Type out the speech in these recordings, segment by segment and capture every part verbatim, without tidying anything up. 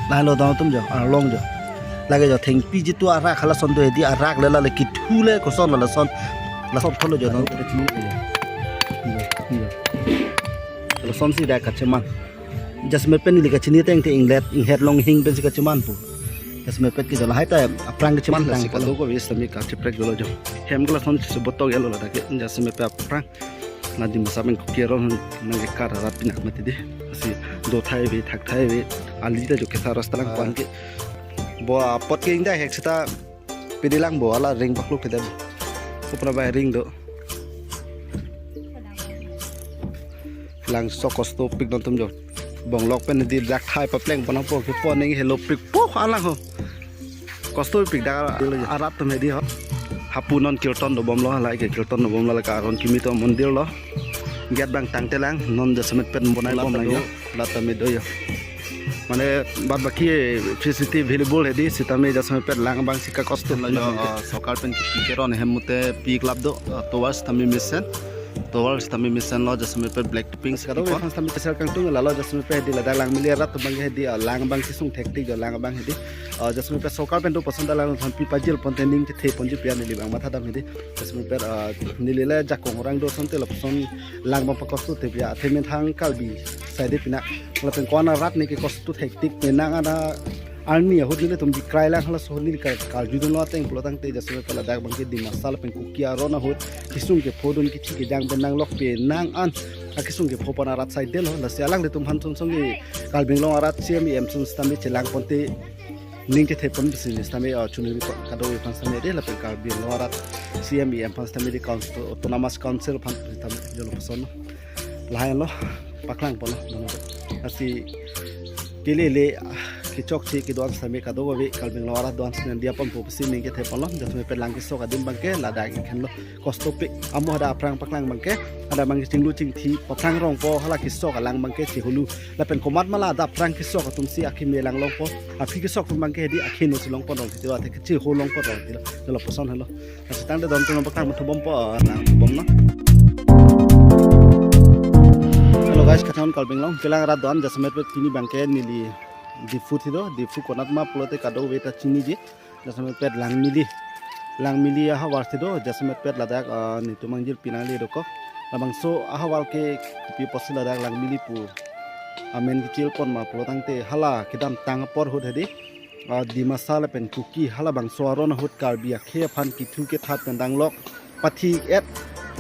Lahenlo don atum jo, arlong jo. Lake jo thengpi jitu arak halason do hedi, arak le lale kithu le koson lale son. Lason tholo jo don. Lasonsi dak kacheman. Jasemet pen ili kachini teng te inglet, inghet long hing pensi kacheman pu. Jasemet pen ke jo lahai ta aphrang kacheman tang. Lasi kadokave sitame kacheprek dolo jo. Hem ke lason si botok ya lo ladak ke. Jasemet pen aphrang. Na Dimasa pen Kuki aron nangkekar arat pinak mati di. Lasi do thai ave, thak thai ave. Ali ta jo kesa ras talang kwan ke. Bo apot ke ingdai hek seta pidi lang bo, hala ring pakluk ke dam. Kopra bai ring do. Langso kostopik don atum jo. Bonglok pen di dak thai papleng ponang po ke poning helo pik po alang ho. Kostopik dak arat atum hedi ho. Hapu non kirtan dobomlo, halai ke kirtan dobomlo, lake aron kimi atum mondir lo. Gate abang tangtelang, non jasemet pen bonai bom lang jo. Lata me do jo. Mane bad baki facility available hedi, sitame jasemet pen lang abang si kakosto lo jo. Ah, sorkar pen kipi keron hem mute pi klap do, ah, tovar sitame mesen. Tovar sitame mesen lo jasemet pen black topping si kadokave kipon. Aphan sitame kesar kangtung lalo jasemet pen hedi ladak Langmili arat atum abang hedi, ah, lang abang kesung thektik jo lang abang hedi. Ah, jasemet pen sorkar pen do pason da lang aphan pi pajil pon te ning kethe ponji pi an neli abang matha dam hedi. Jasemet pen, ah, neli le jakong orang do ason te lapuson lang abang pakosto te pi athe men thang Karbi side pinak. Lapen ko-an arat ne kekosto thektik penang ada arni ahut nelitum bikrai lang halaso neli kar-, karjudunlo ateng pulo tangte jasemet pen ladak abang ke Dimasa lapen Kuki aron ahut kesung kephodun kithi kejang pen nanglok penang an akesung kepho pon arat side lo. Lasi alanglitum aphan song song ke Karbi Anglong arat C M E M song sitame chelang ponte ning kethe pon bisi sitame, ah, chunuri pon kadokave aphan sitame de lapen Karbi Anglong arat C M E M aphan sitame de council, autonomous council aphan sitame jolo pason lo. Lahai lo, paklang pon lo. Lasi kelele, ah, kechokche kedo-an sitame kadokave Karbi Anglong arat do-an sitame diya pon po pusi ning kethe pon lo. Jasemet pen lang kesok adim abang ke ladak ingkhen lo. Kostopik amo hadak aphrang paklang abang ke, hadak abang chinglu chingthi paklang rong po, hala kesok alang abang ke chihulu. Lapen komat ma la hadak aphrang kesok atum si akimi lang long po. Aphi kesok atum abang ke hedi akhi no si long pon rong ti, athe kechiho long pon rong ti lo. Jolo pason helo. Lasi tangte don atum paklang thubom po, lang thubom no. Hello guys, kachangon Karbi Anglong, kelang arat do-an jasemet pen pini abang ke neli Diphu thido, Diphu konat ma pulote kadokave ta chiniji. Jasemet pen Langmili. Langmili ahavar thido, jasemet pen ladak, ah, netum ingjir pinang le dokok. Labangso ahavar ke kopi pusi ladak Langmili pu amen kechil pon ma pulo tangte hala kedamtang apor ahut hedi. Ah, Dimasa lapen Kuki halabangso aron ahut Karbi akhei aphan kithu kethat pen danglok pathi et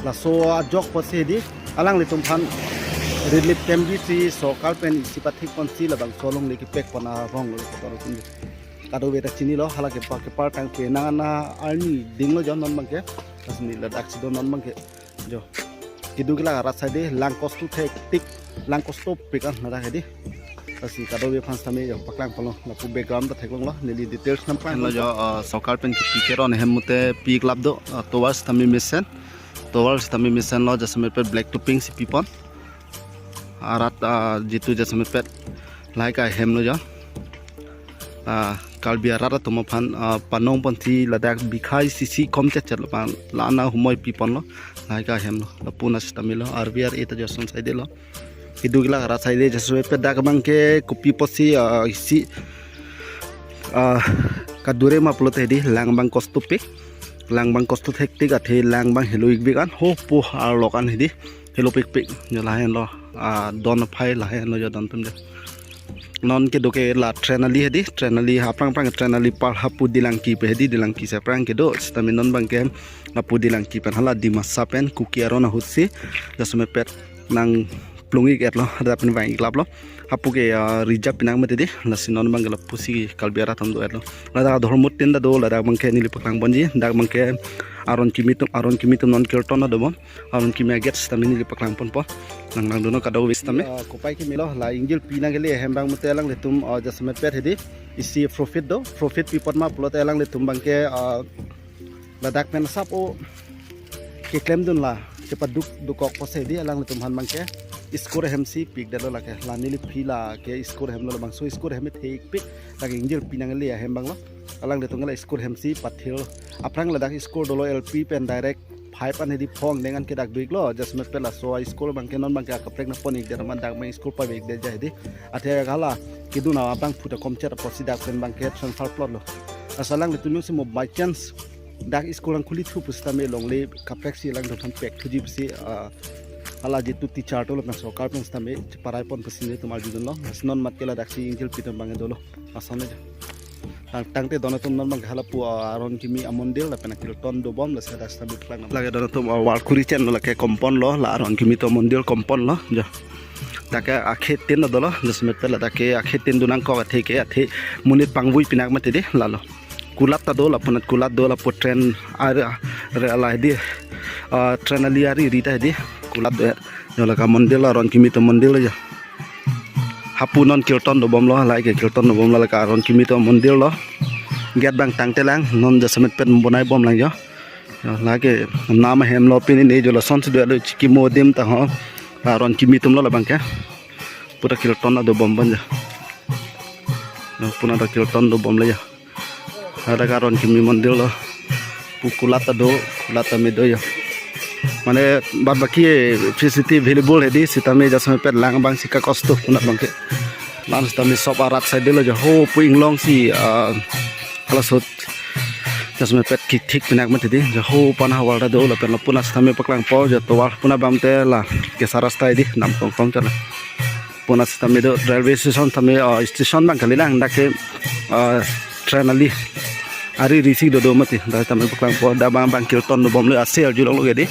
laso ajok pusi hedi alanglitum aphan relief camp bisi sorkar pen isi pathik ponsi labangso alongle kepek pon arong lo kotor atum. Kadokave ta chinilo, hala kepa-, kepar tang penang an arni ding lo jo non abang ke. Lasi neli ladak si do non abang ke. Jo. Kedo kelak arat side lang kosto thektik, lang kostopik an ladak hedi. Lasi kadokave aphan sitame jo paklang pon lo, lapu background ta theklong lo, neli details nangpaklang lo jo, ah, sorkar pen kipi keron hem mute pi klap do, ah, tovar sitame mesen. Tovar sitame mesen lo jasemet pen black topping si pipon. Arat, ah, jitu jasemet pen lahai ke ahem lo jo. Ah, Karbi arat atum aphan, ah, panong ponsi ladak bikhai sisi kom chetchet lo pan la-an ahumoi pipon lo. Lahai ke ahem lo. Lapu na sitame lo. R V R A ta jo ason side lo. Kedo kelak arat side jasemet pen dak abang ke kopi pusi, ah, isi, ah, kadure ma pulote hedi lang abang kostopik. Lang abang kosto thektik athe lang abang helo ikbik an ho po arlok an hedi. Helo pikpik, jo lahen lo, ah, don aphai lahen lo jo don atum jo. Non kedo ke la train ali hedi, train ali aphrang aphrang train ali par hapu Dilangki pe hedi, Dilangki si aphrang kedo, sitame non abang ke hapu Dilangki pen hala Dimasa pen Kuki aron ahut si, jasemet pen nangplung ik et lo, hadak pen vang ik klap lo. Hapu ke, ah, reserve pinang mati di, lasi non abang ke lapusi Karbi arat atum do et lo. Ladak adhormo tin ta do, ladak abang ke neli paklang ponji, dak abang ke aron kimi atum, aron kimi atum non kirtan ta dobom. Aron kimi a-gate sitame neli paklang ponpo. Nang nang dono kadokave sitame. Ah, kopai kimi lo, la ingjir pinang kele hem abang mute alanglitum, ah, jasemet pen hedi. Isi profit do, profit pipot ma pulote alanglitum abang ke, ah, ladak pen sap o keklemdun la, chepaduk dukok pusi hedi alanglitum aphan abang ke. School hem si pik dalo lake, la neli phi lake school hem lo labangso school hem thekpik, lake ingjir pinang kele ahem abang lo. Alanglitum ke la school hem si pathir. Aphrang ladak school dolo L P pen direct five an hedi phong dengan ke dak do-iklo, jasemet pen laso a-school abangke non abangke akaprek nangpon-ik det amat dak abang school pavek det ja hedi. Athe hala kedun abang phuta komchet apotsi dak pen abangke transfer plot lo. Asa alanglitum jongsi mo by chance dak school angkhuli thu pusitame longle kaprek si alangtum aphan pek thuji pusi, ah, hala jitu teacher atum lapen sorkar pen sitame cheparai pon pusi nelitum arjudunlo. Lasi non amat ke ladak si ingjil pitum abang dolo. Asam aja. Tang, tangte don atum non abang hala pu, ah, aron kimi amondir lapen akirtan dobom, lasi hadak sitame paklang. Lake don atum, ah, Warkuri chen lo, lake kompon lo, la aron kimi atum amondir kompon lo, jo. Dak ke akhei tin dolo, jasemet pen ladak ke akhei tin do nangkok athe ke, athe monit pangvui pinak mati di, lalo. Kulat ta do, lapu anat kulat do, lapu train ari, ari ala hedi, ah, train ali ari ri ta hedi, kulat do. Jo lake amondir lo, aron kimi atum amondir lo jo. Hapu non kirtan dobom lo, lake kirtan dobom lo, lake aron kimi atum amondir lo. Gate abang tangte lang, non jasemet pen bonai bom lang jo. Jo, lake nam ahem lo pini ne jo lasonsi do lo chikimo adim ta ho. Aron kimi atum lo labangke. Pura kirtan dobom abang jo. Jo, pura ta kirtan dobom lo jo. Hadak aron kimi amondir lo. Pu kulat ta do, kulat ta me do jo. Mane bad baki facility available hedi, sitame jasemet pen lang abang si kakosto puna abangke. Lang sitame sop arat side lo jo, ho pu inglong si, ah, halaso jasemet pen kithik pinak mati di, jo ho pan havar ta do, lapen lapu anat sitame paklangpo, jo tovar puna abang te la kesa rasta hedi, nam tong tong chala. Puna sitame do railway station tame, ah, station abang kali lang, dak ke, ah, train ali ari ri si dodo mati, dak tame paklangpo, dak abang abang kirtan dobom lo, ase arjulong lo ke di.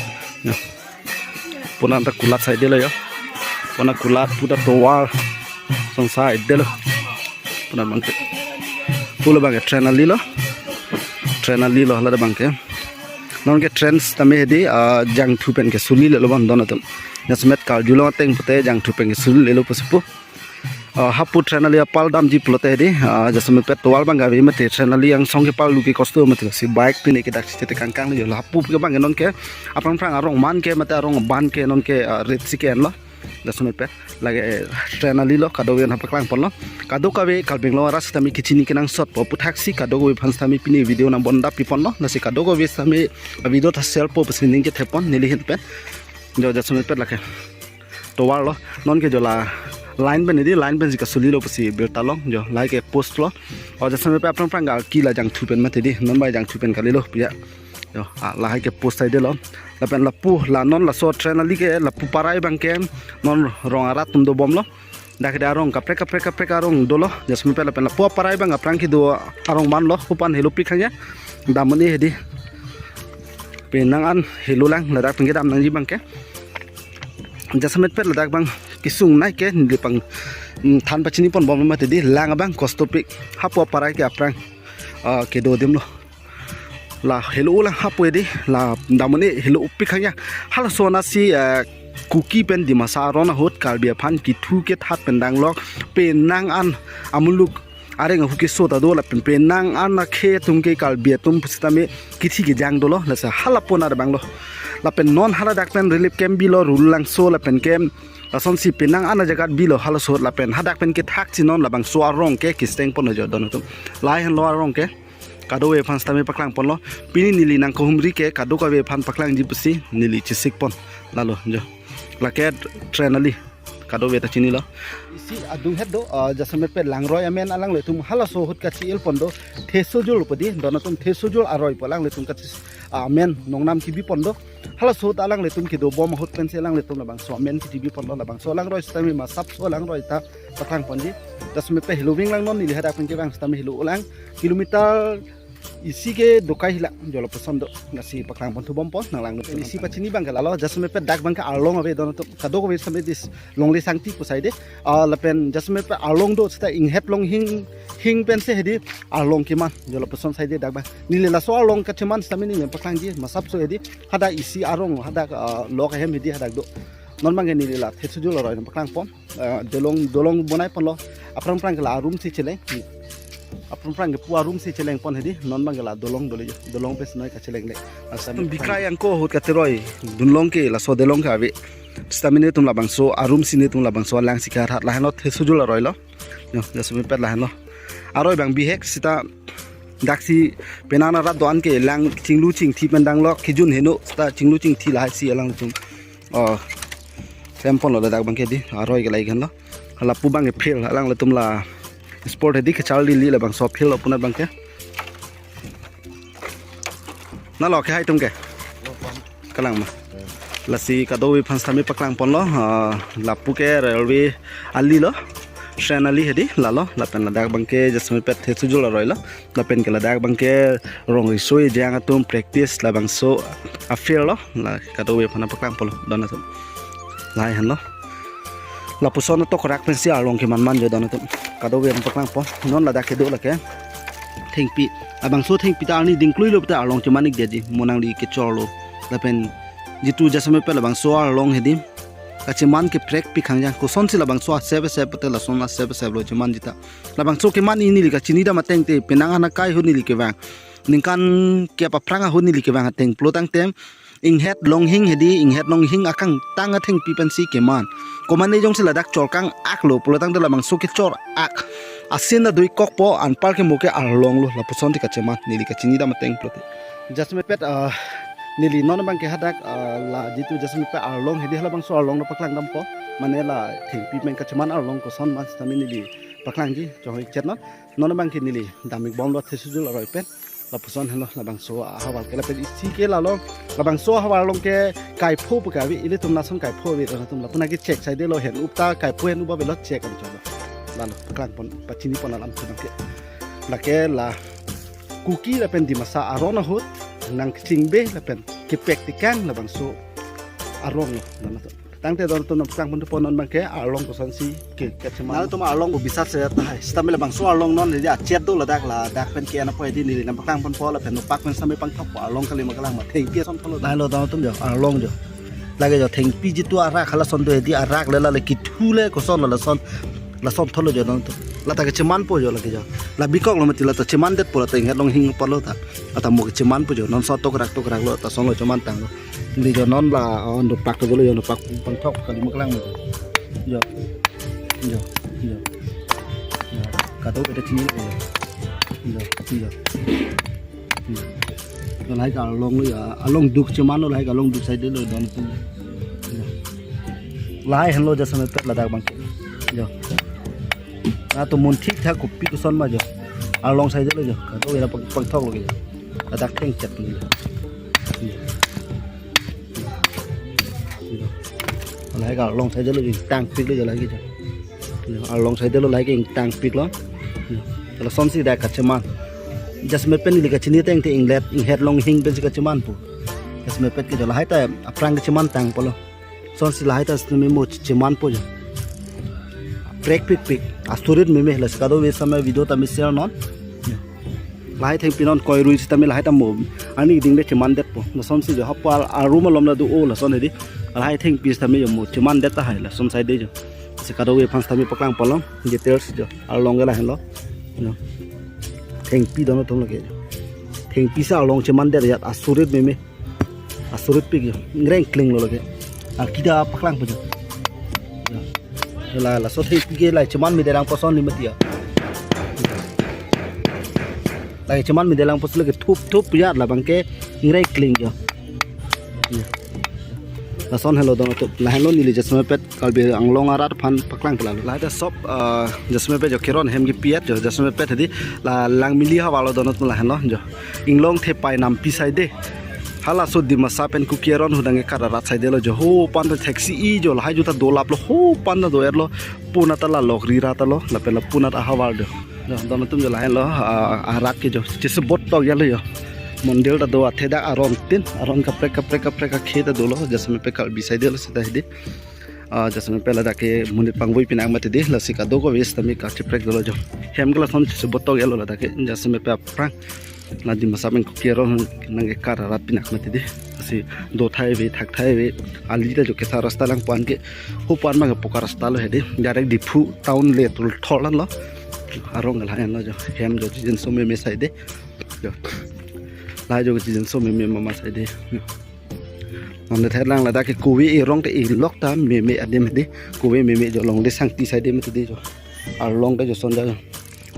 Jo. Puna ta kulat side lo jo. Puna kulat, puna tovar. Song side lo. Puna abangke. Pulo abangke train ali lo. Train ali lo hala abangke. Non ke train sitame hedi, ah, Jangthu pen ke suli lelo abang don atum. Jasemet karjulong ateng pute Jangthu pen ke suli lelo pusi pu. Ah, hapu train ali apal damji pulote hedi, ah, jasemet pen tovar abang kave mati, train ali angsong ke parlu ke kosto mati, si bike pine ke dak si chete kangkang jo, la hapu ke abang non ke aphrang phrang arong man ke mate arong ban ke non ke, ah, rit si ke-en lo. Jasemet pen lake, eh, train ali lo, kadokave aphan paklang ponlo. Kadokave Karbi Anglong arat sitame kachini kenangsot po aphuthak si kadokave aphan sitame pini video nang bonda pi ponlo. Lasi kadokave sitame, ah, video ta share po pusi ning kethe pon neli ahin pen. Jo, jasemet pen lake tovar lo, non ke jo la line pen hedi, line pen si kasuli lo pusi birta long jo, lake post lo. O jasemet pen aphrang phrang ke la Jangthu pen mati di, non abang Jangthu pen kali lo pu ya. Jo, ah, lahai ke post side lo. Lapen lapu, la non laso train ali ke, lapu parai abangke non rong arat atum dobom lo. Dak hedi arong kaprek kaprek kaprek arong dolo. Jasemet pen lapen lapu aparai abang aphrang kedo arong man lo, hupan helo pik hang ya. Damne hedi. Penang an helo lang, ladak pen kedam nangji abangke. Jasemet pen ladak abang kesung nai ke neli pang, mm, than pachini pon bom mati di, lang abang kosto pik. Hapu aparai ke aphrang, ah, kedo adim lo. La helo lang hapu hedi, la damne helo pik hang ya. Halaso anat si, eh, Kuki pen Dimasa aron ahut Karbi aphan kithu kethat pen danglok, penang an amuluk areng ahu keso ta do lapen penang an akhei atum ke Karbi atum pusitame kithi kejang dolo, lasi halapu anat abang lo. Lapen non haladak pen relief camp bilo, Rulangso lapen ke lasonsi penang an ajagat bilo halaso, lapen hadak pen kethak si non labangso arong ke kisteng pon jo don atum. Lahai henlo arong ke. Kadokave aphan sitame paklang ponlo. Pini neli nangkehumri ke kadokave aphan paklangji pusi neli chesik pon. Lalo jo. Lake train ali. Kadokave ta chinilo. Isi adung het do, ah, jasemet pen langroi amen alanglitum halaso ahut kachi-il pon do. Thesojul pu di, don atum thesojul aroi pu alanglitum kachi, ah, amen nongnam kebi pon do. Halaso ahut alanglitum kedo bom ahut pensi alanglitum labangso amen kebi pon do, labangso langroi sitame masapso langroi ta paklang ponji. Jasemet pen helo ving lang, non neli hadak pen kevang sitame helo lang. Kilometer isi kedo kai hilang, jo lapuson do. Lasi paklang pon thu bom pon nang lang. Isi pachini abangke lalo, jasemet pen dak abangke arlong ave don atum. Kadokave sitame dis longle sangti pu side. Ah, lapen jasemet pen arlong do sita inghet long hing, hing pensi hedi arlong keman. Jo lapuson side dak abang. Neli laso arlong kacheman sitame neli paklangji masapso hedi. Hadak isi arong, hadak, ah, lok ahem hedi hadak do. Non abangke neli la thesojul aroi nang paklang pon. Ah, dolong, dolong bonai ponlo. Aphrang phrang ke la arum si cheleng. Aphrang phrang ke pu arum si cheleng pon hedi. Non abangke la dolong dolo jo. Dolong pen si noi kacheleng le. Asa bikrai angko ahut kateroi dunlong ke laso dolong ke ave. Sitame netum labangso arum si netum labangso alang si kahat lahenlo, thesojul aroi lo. Jo, jasemet pen lahenlo. Aroi abang bihek sita Daksi penang arat do-an ke lang chinglu chingthi pen dang lo, kejun heno seta chinglu chingthi lahai si alangtum. Oh, klem ponlo ladak abang ke di, aroi ke lahai henlo. Lapu abang ke field, alanglitum la sport hedi kacharli li labangso field lo punat abang ke. Na lo ke hai atum ke. Kalang ma. Lasi kadokave aphan sitame paklang ponlo, ah, lapu ke railway ali lo. Train ali hedi, lalo, lapen ladak abang ke jasemet pet the sujul aroi lo. Lapen ke ladak abang ke rong riso ejang atum practice labangso a-field lo. La kadokave aphan paklang ponlo, don atum. Lahai henlo. Lapuson atok rak pensi arlong keman man jo don atum. Kadokave aphan paklang pon. Non ladak kedo lake. Thengpi. Labangso thengpi ta arni dingklui lo ta arlong keman ik dia ji. Mo nangli kechor lo. Lapen jitu jasemet pet labangso arlong hedi. Kacheman keprek pi khangjang. Kosonsi labangso asep asep pete lason asep asep lo cheman jita. Labangso keman neli kachini dam ateng te penang ana kai ahut neli kevang. Ningkan kep aphrang ahut neli kevang ateng pulo tangte inghet longhing hedi, inghet longhing akangtang athengpi pensi keman. Komatne jongsi ladak chorkang ak lo pulo tangte labangso kechor ak. Asin ta dui kokpo, anpar ke mo ke arlong lo, lapuson ti kacheman neli kachini dam ateng pulote. Jasemet pet, ah, neli non abang ke hadak, ah, la jitu jasemet pet arlong hedi halabangso arlong lo paklang dampo. Mane la thengpi pen kacheman arlong koson ma sitame neli paklangji, chonghoi chet non. Non abang ke neli dam ik bomlo the sujul aroi pen. Lapuson henlo labangso ahavar ke lapen isi ke lalo. Labangso ahavar along ke kaipho pu ke ave, ilitum lason kaipho ave, latum lapu nangke check saidelo, hen up ta kaipho hen up avelo check an cholo. Lalo paklang pon pachini pon alam tu nangke. Lake la Kuki lapen Dimasa aron ahut nangchingbe lapen kepek tikang labangso arong lo. Lalo tu. Tangte don atum nangpaklang pon tu pon non abang ke arlong kosonsi ke kacheman. Nangtum arlong ko bisat se tahai. Sitame labangso arlong non dia chet do ladak, ladak pen ke ana poi di neli nangpaklang ponpo lapen nopak pen sitame pangthok po arlong kali ma kalang ma thengpi ason tholo. Lahai lo don atum jo arlong jo. Lake jo thengpi jitu arak halason do hedi arak le lale kithu le koson lalason. Lason tholo jo don atum. Lata kecheman po jo lake jo. La bikok lo mati lata cheman det po lata inghet longhing palo ta. Lata mo kecheman po jo non so tokrak tokrak lo ta son lo cheman tang lo. Neli jo non la, oh, nopak to bolo jo nopak pangthok kali ma kalang jo. Jo. Jo. Jo. Jo. Kadokave ta chini jo. Jo. Jo. Jo. Jo lahai ke arlong lo jo. Arlong duk cheman lo lahai ke arlong duk saidelo don atum. Jo. Lahai henlo jasemet pet ladak abang ke. Jo. Latum mun thik thak kopi koson ma jo. Arlong saidelo jo. Kadokave la pang, pangthok lo ke jo. Ladak thengchet lo jo. Jo. Lahai ke arlong saidelo ingtangpik lo jo lahai ke jo. Arlong saidelo lahai ke ingtangpik lo. Lasonsi dak kacheman. Jasemet pet neli kachini teng te inglet inghet longhing pensi kacheman po. Jasemet pet ke jo lahai ta aphrang kecheman tang polo. Sonsi lahai ta sitame mo cheman po jo. Prek pikpik. Asurit meme lasi kadokave sitame video tame share non. Lahai thengpi non koirui sitame lahai ta mo. Arni ding le cheman det po. Lasonsi jo hapal arum alom la do o lason hedi. Lahai thengpi sitame jo mo cheman det tahai lason saide jo. Si kadokave aphan sitame paklang ponlo. Details jo. Arlong ke la henlo. Jo. Thengpi don atum lake jo. Thengpi si arlong cheman det ajat asurit meme. Asurit pik jo. Ngreng kling lo lake. Akida paklang po jo. Jo. La, laso thengpi ke la cheman medelang poson li mati jo. La cheman medelang poson lake thup thup ajat labang ke ngreng kling jo. Jo. Lason henlo don atum. La henlo neli jasemet pet Karbi Anglong arat aphan paklang pela lo. Lahai ta sop, ah, jasemet pet jo keron hem kepi-et jo jasemet pet hedi la Langmili havar lo don atum la henlo jo. Inglong Thepai Nampi saide. Halaso Dimasa pen Kuki aron ahut nangkekat arat saidelo jo. Ho pan ta theksi-i jo lahai jo ta dolap lo ho pan ta do-et lo. Punat ta la Lokri rat ta lo lapen la punat ahavar jo. Jo, don atum jo lahai lo, ah, arat ke jo. Chesebot tok ya lo jo. Mondir ta do athe dak aron tin, aron kaprek kaprek kaprek akhe ta dolo, jasemet pet Karbi saidelo seta hedi. Ah, jasemet pet ladak ke monit pangvoi pinak mati di, lasi kadokave sitame kacheprek dolo jo. Hem ke lason chesebot tok ya lo ladak ke, jasemet pet aphrang. La Dimasa pen Kuki aron nangkekat arat pinak mati di. Lasi do thai ave, thak thai ave, ali ta jo ketha rasta lang pan ke, ho pan ma ke poka rasta lo hedi. Direct Diphu town le tul thor lan lo. Arong ke lahai lo jo, hem jo jinso meme saide. Jo. Lahai jo jinso meme mama saide. Non de thailang ladak ke kove erong te elok ta meme adim hedi. Kove meme jo longle sangti saide mati di jo. Arlong ta jo son jo.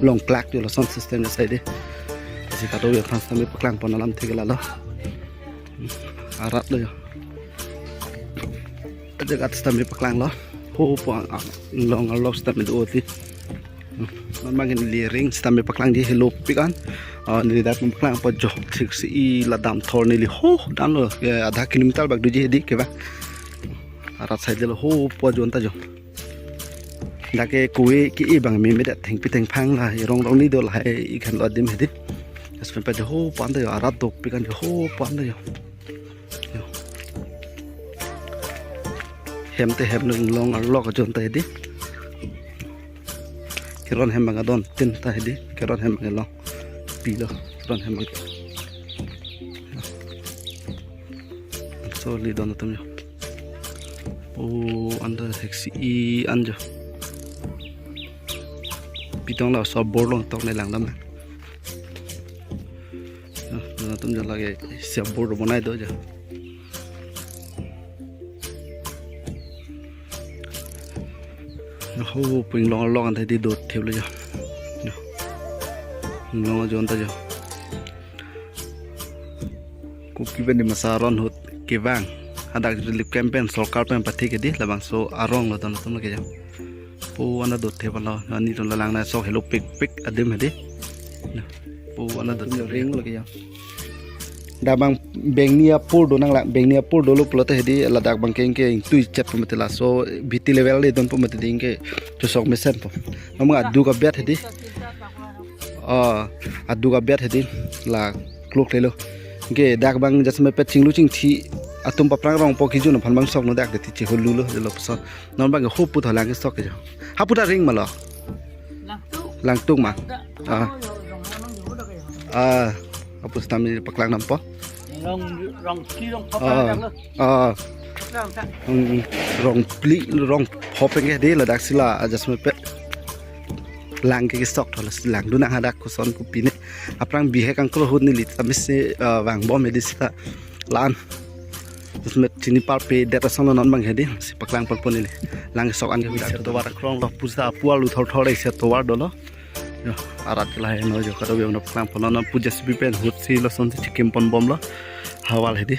Longklak jo lason system jo saide. Si kadokave aphan sitame paklang pon alam thik lalo. Arat lo jo. Ajak at sitame paklang lo. Ho po ang, ang long arlok sitame do ti. Non bang neli ring sitame paklangji helopik an. Ah, neli dak paklang po jo thik si i la damthor neli ho dan lo. Ya, adha kilometer bak doji hedi ke ba. Arat side lo ho po ajon ta jo. Dak ke kue ke-e abang memedet thengpi thengphang la, erong rong ni do lahai ikhan lo adim hedi. Jasmepet ho pan ta jo, arat dopik an ho pan ta jo. Jo. Hem te hem nung long arlok ajon ta hedi. Keron hem abang adon tin ta hedi. Keron hem abang long. Pilo. Keron hem abang. So, li don atum jo. O, anda seksi i an jo. Pitong la so bor long tok ne langdam. Nah, don atum jo lake siap bor bonai do jo. Ho, ping long long anta di dot thep lo jo. Jo. Long ajon ta jo. Kuki pen di masa aron ahut kevang. Hadak relief camp pen sorkar pen pathik hedi labangso arong lo don atum lake jo. Po anda dot thep lo, ani ton la lang na sok helopik pik adim hedi. Jo. Po anda dot thep ring lake jo. Dak abang bengni apor do nang la, bengni apor dolo pulote hedi ladak abang ke ingke ingtui chet pu mati laso B T level le don pu mati di ingke chosok mesen po. Namang adu ka bet hedi. Ah, adu ka bet hedi la klok lelo. Ingke dak abang jasmepet chinglu chingthi atum paphrang rong po kijun aphan bang sok no dak de ti chihulu lo jolo puson. Non bang ho pu tho lang sok ke jo. Ha pu ta ring ma lo. Langtuk. Langtuk ma. Ah. Ah, apus tami paklang nampo. Rong, rong ki rong Ah. Ah. Hmm, rong pli, rong hopeng ke hedi ladak si la jasmepet. Lang ke sok tho la si lang dunang hadak koson kopi ne. Aphrang bihek angkro ahut neli tame si, ah, vangbom hedi sita lan. Jasmepet chini parpe det asong lo non bang hedi si paklang pon pon neli. Lang sok an ke isi tovar krong lo puja pual uthor thor isi tovar dolo. Jo, arat ke lahai no jo kadokave aphan paklang pon lo non pu J C B pen ahut si lason si chikim pon bom lo. Hawal hedi.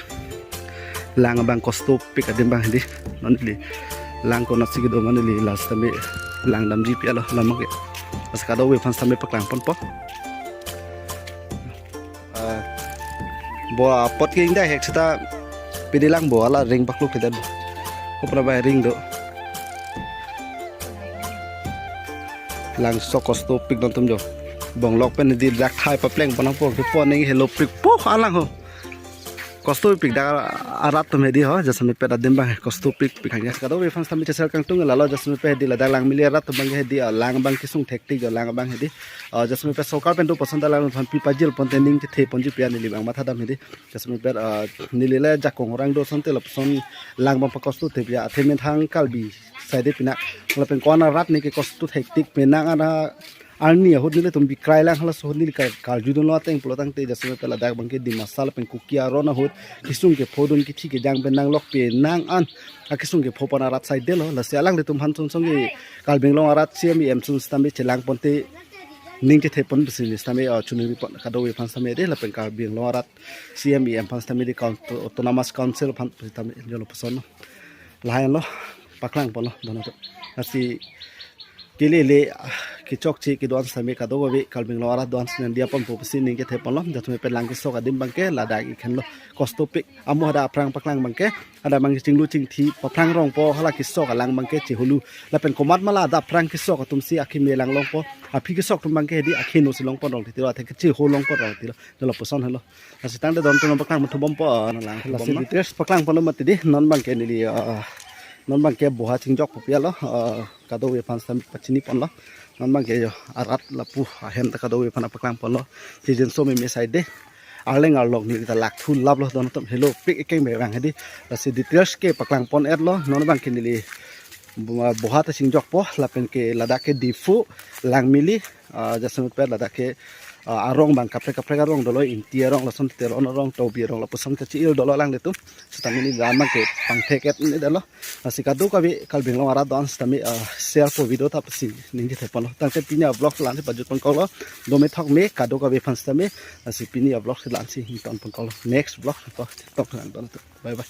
Lang abang kosto pik adim bang hedi. Non neli lang konat si kedo ma neli last time lang damji pi alo lamang ke. Pas kadokave aphan sitame paklang pon po. Ah, bo apot ke ingdai hek sita pidi lang bo ala ring pakluk kita bo. Kopra bai ring do. Lang sok kosto pik don atum jo. Bonglok pen di dak thai papleng pon nang po ke pon neng helopik po alang ho. Kosto pik dak arat atum hedi ho, jasmepet adim bang kosto pik pik hanya. Kadokave aphan sitame chesar kangtung lalo jasmepet hedi ladak Langmili arat atum bang hedi, ah, lang abang kesung thektik jo lang abang hedi. Ah, jasmepet sorkar pen do puson ta lang aphan pi pajil pon te ning chethe ponji pi an neli bang matha dam hedi. Jasmepet, ah, neli le jakong orang do sonte lapuson lang abang pakosto thep ya. Athe methang Karbi side pina lapen ko-an arat ne ke kosto thektik penang ana arni ahut nelitum bikrai lang halaso ahut neli kar-, karju dunlo ateng pulo tangte jasmepet ladak bang ke Dimasa lapen Kuki aron ahut kesung kepho dun kithi kejang pen nanglok penang an akesung kepho pon arat side lo. Lasi alanglitum aphan song song ke Karbi Anglong arat C M E M sung sitame chelang ponte ning chethe pon pusi sitame, ah, chuningri pon kadokave aphan sitame hedi lapen Karbi Anglong arat C M E M aphan sitame hedi coun-, Autonomous Council aphan sitame jolo puson lo. Lahai lo paklang pon lo don atum. Lasi kelele, ah, kechokche kedo-an sitame kadokave Karbi Anglong arat do-an si nangdiya pon po pusi ning chethe pon lo. Jasmepet lang kesok adim bang ke ladak ikhen lo kosto pik. Amo hadak aphrang paklang bang ke hadak bang chinglu chingthi paphrang rong po hala kesok alang bang ke chihulu. Lapen komat ma la hadak aphrang kesok atum si akimi lang long po. Aphi kesok atum bang ke hedi akhino si long pon rong titi lo athe ke chiho long pon rong titi lo. Jolo puson helo. Lasi tangte don atum paklang thubom po, ah, lang lasi thubom ma. Details paklang pon lo mati di non bang ke neli, ah, non bang ke boha chingjok po pi alo, ah, kadokave aphan sitame pachini pon lo. Non bang ke jo arat lapu ahem ta kadokave aphan paklang pon lo. Season so meme side de. Arleng arlok neli ta lak thu lap lo don atum helopik ekeng bevang hedi. Lasi details ke paklang pon et lo non bang ke neli bo-, boha ta chingjok po lapen ke ladak ke Diphu Langmili, ah, jasmepet ladak ke ah, arong abang kaprek kaprek arong dolo, Ingti arong, lason Teron arong, Tobi arong, lapuson kachi-il dolo alanglitum. Sitame neli la-an abangke pangthek-et ni dolo. Lasi kadokave Karbi Anglong arat do-an sitame, ah, share po video ta pasi ningje theponlo. Tangte pini a-vlog la-ansi pajut pangkoklo. Dome thok me kadokave aphan sitame. Lasi pini a-vlog la-ansi ington pangkoklo. Next vlog ko tok lang don tu. Bye bye.